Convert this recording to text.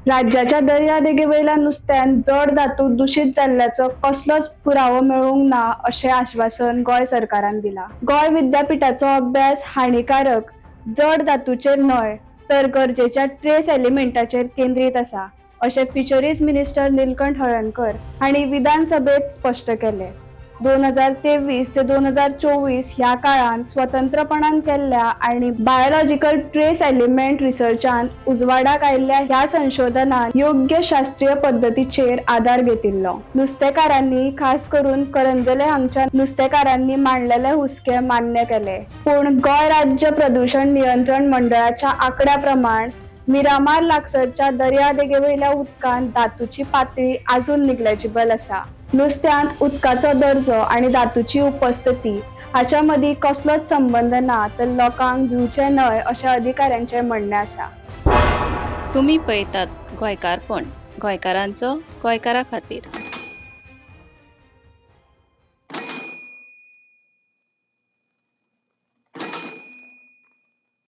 राज्याच्या दर्यादेगेवयल्या नुस्त्यान जड धातू दुशीत जाल्ल्याचो कसलोच पुरावो मेळूंक ना अशें आश्वासन गोंय सरकारान दिलां. गोंय विद्यापिठाचो अभ्यास हानिकारक जड धातूचेर न्हय तर गरजेच्या ट्रेस एलिमेंटाचेर केंद्रीत आसा अशें फिशरीज मिनिस्टर नीलकंठ हळर्णकर हांणी विधानसभेत स्पश्ट केलें. 2023 ते 2024 ह्या काळांत स्वतंत्रपणान केल्ल्या आनी बायोलॉजिकल ट्रेस एलिमेंट रिसर्चान उजवाडाक आयिल्ल्या ह्या संशोधनान योग्य शास्त्रीय पद्दतीचेर आदार घेतिल्लो. नुस्तेकारांनी, खास करून करंजले हांगच्या नुस्तेकारांनी मांडलेले हुस्के मान्य केले, पूण गोंय राज्य प्रदूशण नियंत्रण मंडळाच्या आंकड्या प्रमाण मिरामार लागसरच्या दर्यादेगेवयल्या उदकांत धातूची पातळी आजून निग्लेजिबल आसा. नुस्त्यांत उदकाचो दर्जो आनी धातूची उपस्थिती हाच्या मदीं कसलोच संबंद ना तर लोकांक भिवचें न्हय अशें अधिकाऱ्यांचें म्हणणें आसा. तुमी पळयतात गोंयकारपण, गोंयकारांचो गोंयकारा खातीर.